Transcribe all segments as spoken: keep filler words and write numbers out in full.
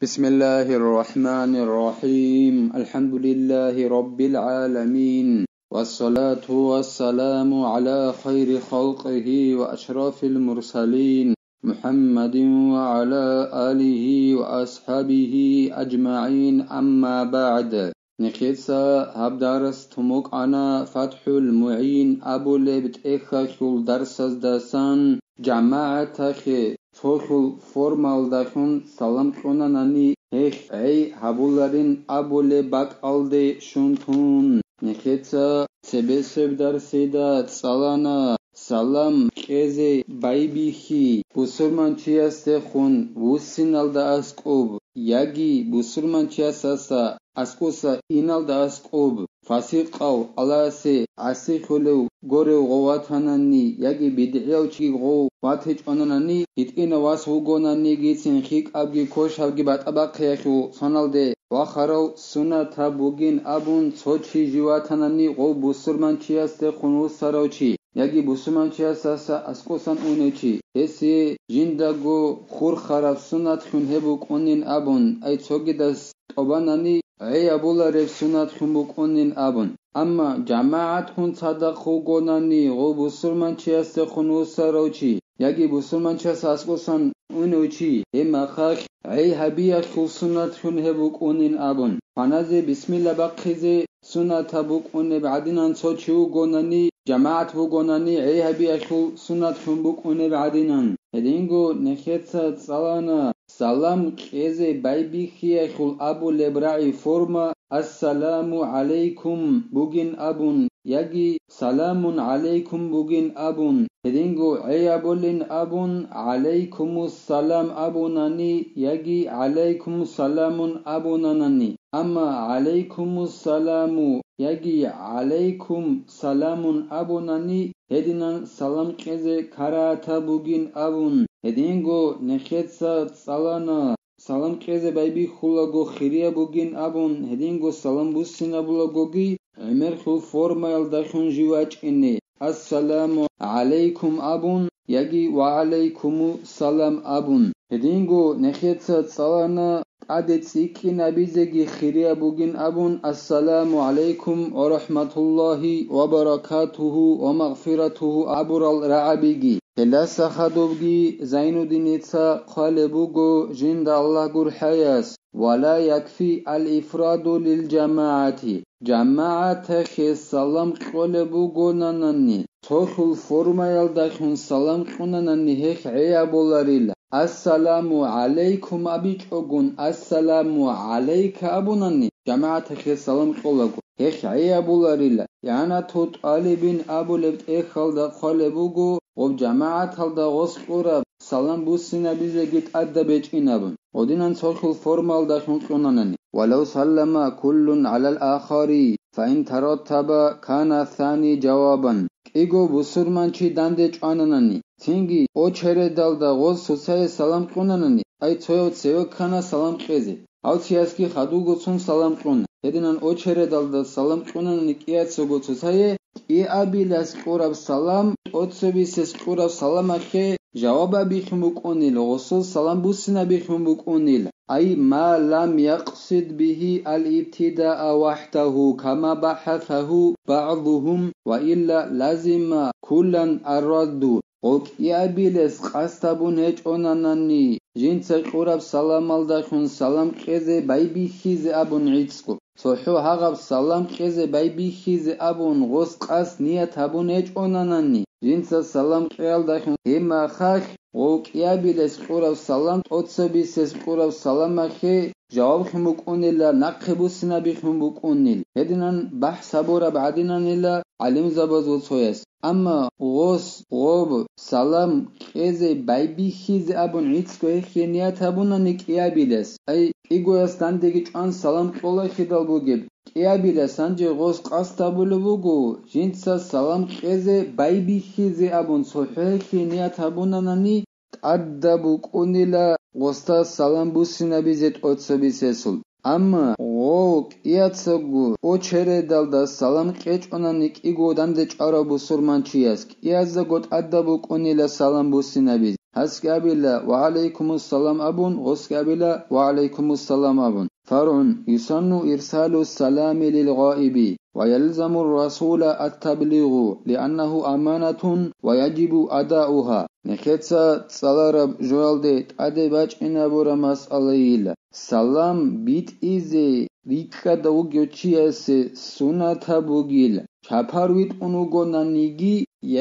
بسم الله الرحمن الرحيم. الحمد لله رب العالمين. والصلاة والسلام على خير خلقه وأشرف المرسلين محمد وعلى آله وأصحابه أجمعين. أما بعد. Нехеца гьаб дарс тумукъана ФатхӀул МугӀин абулеб тӀехьалъул дарсаздасан. ЖамагӀатахъе цохьул формалдалъун салам кьунанани гьелъ гӀей гьабуларин абулеб бакӀалде щун тун, нехеца цебесеб дарсида цӀалана салам кьезе байбихьи бусурманчиясдехун вуссиналда аскӀуб, яги бусурманчиясаса аскӀуса иналда аскӀуб, фасикъав, Аллагьасе гӀасихьулев горев гъов ватанани яги бидгӀияв чи гъов ватичӀонанани, гьитӀинав вас вугонанигицин хикӀабги кошабги батӀа бахъиялъул соналде вахарав сунатаб бугин абун цо чи жив ватанани, гъов бусурманчиясдехун вуссарав чи яги бусурманчиясаса аскӀосан унев чи, гьесие жиндаго хурхараб суннатлъун гьеб букӀунин абун, ай цогидас тӀобанани гӀей абулареб суннатлъун букӀунин абун. Амма жамагӀатгун цадахъ вугонани гъов бусурманчиясдехун вуссарав чи яги бусурманчияс аскӀосан унев чи, гьеб мехалъ гӀей гьабиялъул суннатлъун гьеб букӀунин абун, кваназе бисмилла бахъизе суннатаб букӀунеб гӀадинан цо чи вугонани, жамагӀат бугонани, гӀей гьабиялъул суннатлъун букӀунеб гӀадинан. Гьединго нехеца цӀалана салам кьезе байбихьиялъул абулеб рагӀи форма «Ассаламу гӀалайкум» бугин абун, яги «Саламун гӀалайкум» бугин абун, гьединго гӀей абулин абун, «ГӀалайкумуссалам» абунани, яги «ГӀалайкум саламун» абунанани. Амма «ГӀалайкумуссаламу» яги «ГӀалайкум саламун» абунани, гьединан салам кьезе карагьатаб бугин абун, гьединго нехеца цӀалана салам кьезе байбихьулаго хирияб бугин абун, гьединго салам буссинабулагоги гӀемерлъул формаялдалъун жив вачӀине, «Ассаламу гӀалайкум» абун яги «Ва гӀалайкуму салам» абун. Гьединго нехеца цӀалана тӀаде цӀикӀкӀинабизеги хирияб бугин абун, «Ассаламу гӀалайкум ва рахӀматуллагьи ва баракатугьу ва магъфиратугьу» абурал рагӀабиги. Гьелдаса хадубги Зайнуддиница хъвалеб буго жинда Аллагь гурхӀаяс: «Ва ла якфи ал-ифраду лил-жамагӀати». ЖамагӀатахъе салам кьолеб бугонанани, цохьул формаялдалъун салам кьунанани гьехъ гӀей абуларила. «Ассаламу гӀалайкум» абичӀогун, «Ассаламу гӀалайка» абунани, жамагӀатахъе салам кьолаго, гьехъ гӀей абуларила. ИгӀанату тӀалибин абулеб тӀехьалда хъвалеб буго, гъоб жамагӀаталда гъос кьураб салам буссинабизеги тӀадаб гьечӀин абун, гъодинан цохьул формалдалъун кьунанани. «Валав саллама куллун гӀалал ахари, фаин тараттаба кана сани жавабан». КӀиго бусурманчи данде чӀвананани, цинги очередалда гъоз цоцае салам кьунанани, ай цояв цеве ккана салам кьезе. Гьав чиясги хадубго цун салам кьуна. Гьединан очередалда салам кьунанани кӀияцаго цоцае, кӀиабилас кьураб салам, тӀоцебисес кьураб саламалъе жаваб абихьун букӀунил, гъосул салам буссинабихьун букӀунил. Ай ма лам якъсид бигьи ал-ибтидаа вахӀдагьу, кама бахӀасагьу багӀдугьум, ва илла лазима куллан ар-радду. Гъо кӀиабилес къасд гьабун гьечӀонанани, жинца кьураб саламалдалъун салам кьезе байбихьизе абун гӀицӀго. ЦохӀо гьагъаб салам кьезе байбихьизе абун гъос къасд ният гьабун гьечӀонанани, жинца салам кьеялдалъун гьеб мехалъ, гъов кӀиабилес кьураб салам, тӀоцебисес кьураб саламалъе жаваблъун букӀунила, нахъе буссинабихьун букӀунил. Гьединан бахӀс гьабураб гӀадинанила гӀалимзабазул цояс. Амма гъос гъоб салам кьезе байбихьизе абун гӀицӀго гьехие ният гьабунани кӀиабилас, ай, кӀигояс дандеги чӀван салам кьолахидал бугеб, кӀиабилас гьанже гъос къасд гьабулеб буго, жинца салам кьезе байбихьизе абун цохӀо гьехие ният гьабунанани, тӀадаб букӀунила гъосда салам буссинабизе тӀоцебисесул. Амма гъов кӀияцаго очередалда салам кьечӀонани кӀиго данде чӀварав бусурманчияс, кӀияздаго тӀадаб букӀунила салам буссинабизе. гьасги абила «Ва гӀалайкумуссалам» абун, гъосги абила «Ва гӀалайкумуссалам» абун. فرع: يسن إرسال السلام للغائب، ويلزم الرسول التبليغ، لأنه أمانة ويجب أداؤها. Нехеца цӀалараб жоялде тӀаде бачӀинабураб масъалайила. Салам битӀизе рикӀкӀада вугев чиясе сунатаб бугила, чапар витӀун вугонаниги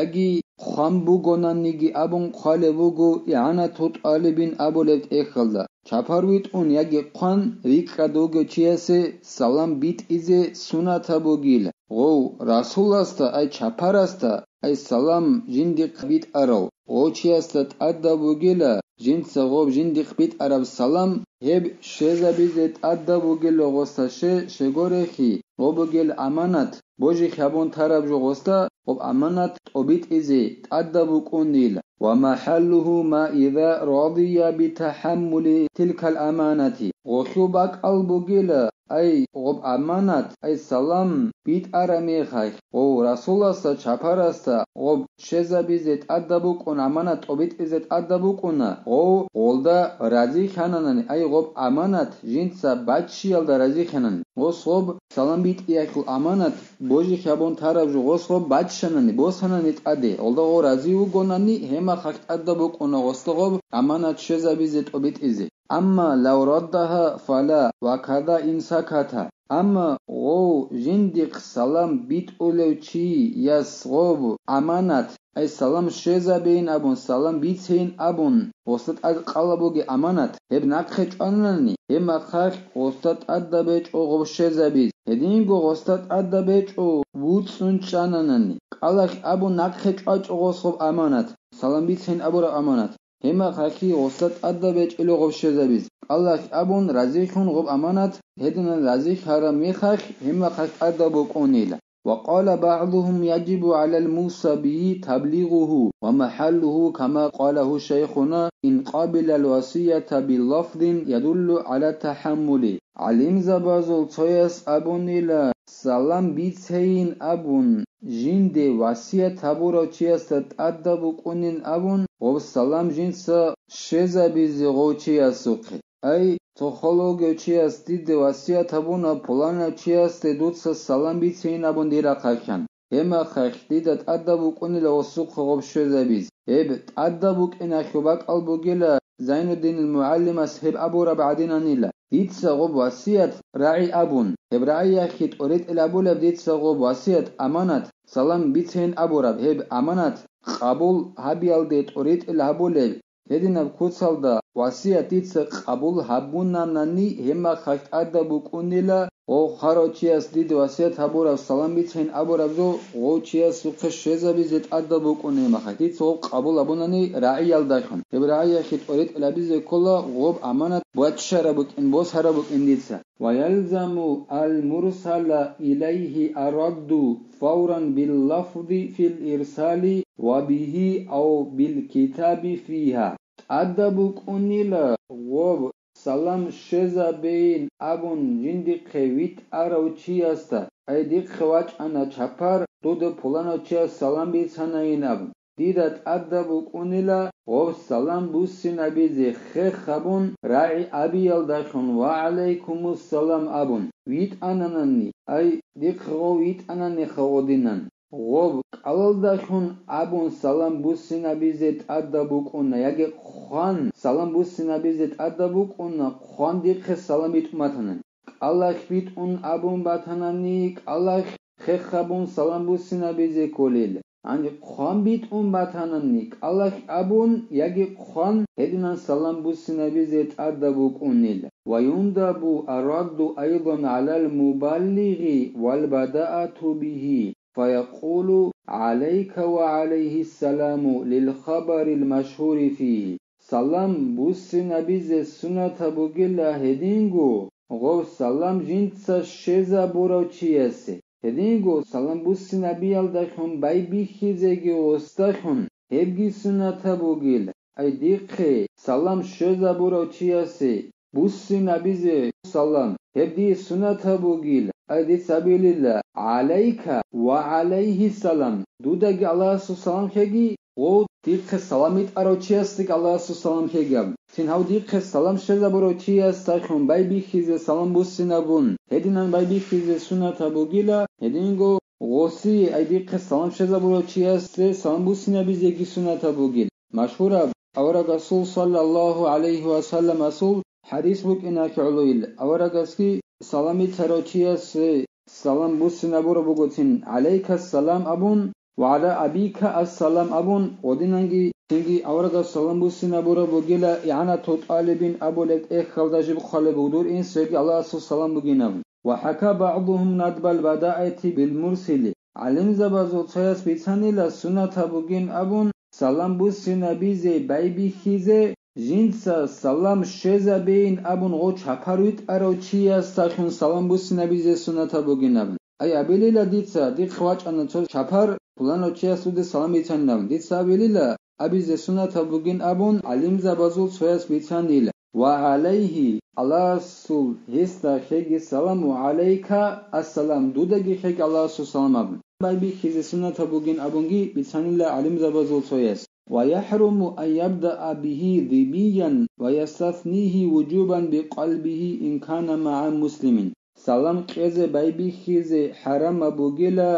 яги хъван бугонаниги абун хъвалеб буго игӀанату тӀалибин абулеб тӀехьалда. Чапар витӀун яги хъван рикӀкӀад вугев чиясе салам битӀизе сунатаб бугила. Гъов расуласда, ай чапарасда, ай салам жиндихъ битӀарав гъов чиясда тӀадаб бугила, жинца гъоб жиндихъ битӀараб салам гьеб щвезабизе тӀадаб бугила гъосда, ще, щегорехи, гъоб бугел аманат, божихъ гьабун тараб жо гъосда гъоб аманат тӀобитӀизе тӀадаб букӀунила. ومحله ما إذا رضي بتحمل تلك الأمانة. Гъолъул бакӀал бугила, ай гъоб аманат, ай салам битӀараб мехалъ, гъов расуласда, чапарасда гъоб щвезабизе тӀадаб букӀун, аманат тӀобитӀизе тӀадаб букӀуна, гъов гъолда разихьананани, ай гъоб аманат жинца баччиялда разихьанани, гъос гъоб салам битӀиялъул аманат божихъ гьабун тараб жо гъос гъоб баччанани, босанани тӀаде, гъолда гъов рази вугонани, гьеб мехалъ тӀадаб букӀуна гъосда гъоб аманат щвезабизе тӀобитӀизе. أما لو ردها فلا، وكذا إن سكت. Амма гъов жиндихъ салам битӀулев чияс гъоб аманат, ай салам щвезабейин абун, салам бицейин абун, гъосда тӀад къала бугеб аманат, гьеб нахъе чӀванани, гьеб мехалъ гъосда тӀадаб гьечӀо гъоб щвезабиз. Гьединго гъосда тӀадаб гьечӀо вуцӀцӀун чӀананани, кӀалалъ абун нахъе чӀвачӀо гъос гъоб аманат, салам бицейин абураб аманат. Гьеб мехалъ гъосда тӀадаб гьечӀила гъоб щвезабиз. КӀалалъ абун разилъун гъоб аманат, гьединан разилъараб мехалъ гьеб мехалъ тӀадаб букӀунила. وقال بعضهم يجب على الموصى به تبليغه، ومحله كما قاله شيخنا: إن قبل الوصية بلفظ يدل على التحمل. ГӀалимзабазул цояс абунила, салам бицейин абун, жинде васият гьабурав чиясда тӀадаб букӀунин абун, гъоб салам жинца щвезабизе гъов чиясухъе. Ай, цо хвалав вугев чияс диде васият гьабуна пуланав чиясде дуца салам бицейин абун дир рахъалъан. Гьеб мехалъ дида тӀадаб букӀунила гъосухъе гъоб щвезабиз. Гьеб тӀадаб букӀиналъул бакӀал бугила, Зайнуддинил мугӀалимас гьеб абураб гӀадинанила. Дица гъоб васият рагӀи абун, гьеб рагӀиялъе тӀоритӀил гьабулеб дица гъоб васият, аманат, салам бицейин абураб гьеб аманат къабул гьабиялде тӀоритӀил гьабулеб, гьединаб куцалда васият дица къабул гьабунанани, гьеб мехалъ тӀадаб букӀунила, гъов хварав чияс диде васият гьабураб, салам бицейин абураб жо гъов чиясухъе щвезабизе тӀадаб букӀунеб мехалъ, дица гъоб къабул гьабунани рагӀиялдалъун, гьеб рагӀиялъе тӀоритӀил гьабизе ккола гъоб аманат баччараб букӀин, босараб букӀин дица. ويلزم المرسل إليه الرد فورا باللفظ في الإرسال وبه أو بالكتاب فيها. ТӀадаб букӀунила гъоб салам щвезабейин абун жиндихъе витӀарав чиясда, ай дихъе вачӀана чапар, дуда пуланав чияс салам бицанайин абун. Дида тӀадаб букӀунила гъоб салам буссинабизе хех гьабун рагӀи абиялдалъун ва гӀалайкумуссалам абун витӀананани, ай, дихъ гъов витӀананиха гъодинан. Гъоб кӀалалдалъун абун салам буссинабизе тӀадаб букӀуна, яги хъван салам буссинабизе тӀадаб букӀуна, хъван дихъе салам битӀун батанани. КӀалалъ битӀун абун батанани, кӀалалъ хех гьабун салам буссинабизе кколел. Гьанже хъван битӀун батанани, кӀалалъ абун яги хъван гьединан салам буссинабизе тӀадаб букӀунел. ويندب الرد أيضا على المبلغ والبداءة به، فيقول: عليك وعليه السلام للخبر المشهور فيه. Салам буссинабизе сунатаб бугила гьединго, гъов салам жинца щвезабурав чиясе. Гьединго салам буссинабиялдалъун байбихьизеги гъосдалъун, гьебги сунатаб бугила. Ай дихъе салам щвезабурав чиясе буссинабизе салам, гьеб дие сунатаб бугила. Ай дица абилила: عليك وعليه السلام. Дудаги Аллагьасул салам лъеги, гъов дихъе салам битӀарав чиясдеги Аллагьасул салам лъеги абун. Цин гьав дихъе салам щвезабурав чиясдалъун байбихьизе салам буссинабун, гьединан байбихьизе суннатаб бугила, гьединго гъосие, ай дихъе салам щвезабурав чиясде салам буссинабизеги суннатаб бугила. Машгьураб аварагасул саллаллагьу гӀалайгьи ва салламасул хӀадис букӀиналъе гӀолойил, аварагасги салам бицарав чиясе салам буссинабураб бугоцин, «ГӀалайкассалам» абун ва «ГӀала абика ассалам» абун, гъодинанги цинги аварагас салам буссинабураб бугила, «ИгӀанату тӀалибин» абулеб тӀехьалда жиб хъвалеб буго дур инсуеги Аллагьасул салам бугин абун. «Ва хӀака багӀдухум надбал бадаати бил мурсили», гӀалимзабазул цояс бицанила суннатаб бугин абун, салам буссинабизе байбихьизе, жинца салам щвезабейин абун гъов чапар витӀарав чиясдалъун салам буссинабизе суннатаб бугин абун. Ай, абилила дица, дихъ вачӀана цо чапар, пуланав чияс дуде салам бицанин абун. Дица абилила, абизе суннатаб бугин абун, гӀалимзабазул цояс бицанила. «Ва гӀалайгьи», Аллагьасул гьесда лъеги салам, «ва гӀалайка ассалам», дудаги лъеги Аллагьасул салам абун. Байбихьизе суннатаб бугин абунги бицанила гӀалимзабазул цояс. «Ва яхӀруму ан ябдаа бигьи зимиян ва ястаснигьи вужубан бикъалбигьи ин кана магӀа муслимин». Салам кьезе байбихьизе хӀарамаб бугила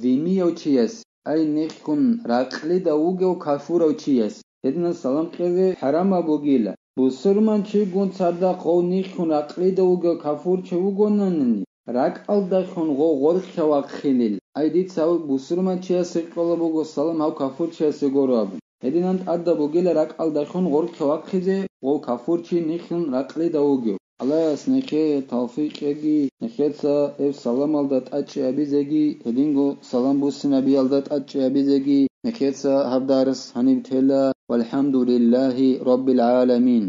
зимияв чияс, ай нехун ракълида вугев кафурав чияс. Гьединан салам кьезе хӀарамаб бугила. Бусурманчигун цадахъ гъов нехун ракълида вугев кафурчи вугонани, ракӀалдалъун гъов гъоркье вахъилил. Ай дица гьав бусурманчиясе кьола буго салам гьав кафурчиясе гуро абун. Гьединан тӀадаб бугила ракӀалдалъун гъоркье вахъизе гъов кафурчи нехун ракълида вугев. Аллагьас нехее тавфикъ кьеги, нехеца гьеб саламалда тӀадчӀи абизеги, гьединго салам буссинабиялда тӀадчӀи абизеги, нехеца гьаб дарс гьаниб тела. ВалхӀамдулиллагьи раббил гӀаламин.